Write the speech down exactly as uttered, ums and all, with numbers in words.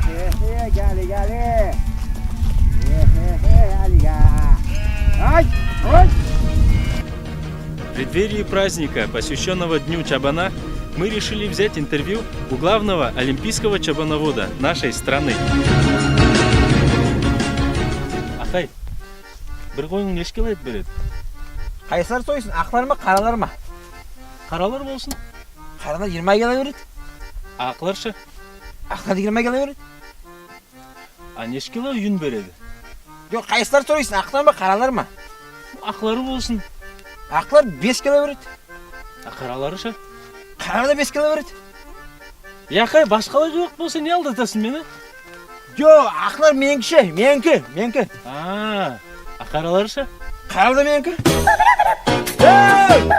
Эхе, гали, гали. Эхе, гали, га. Ай, ой. В преддверии праздника, посвящённого Дню Чабана, мы решили взять интервью у главного олимпийского чабановода нашей страны. Акай, бир койынъ неше кило эт береди? Кайсылар соьйлейсинъ, аклар ма, каралар ма? Каралар болсын. Каралар йырма кило береди. Аклар ша? Аклар да йырма кило береди. А неше кило юн береди? Йок, кайсылар соьйлейсинъ, аклар ма, каралар ма? Аклары болсын. Аклар бес кило береди. А каралары ша? Каралар да бес кило береди. Акай, баскалай йок болса, не алдатасынъ мени? Йок, аклар меники ше, меники, меники. А, а каралары ша? Каралар да меники. Эй!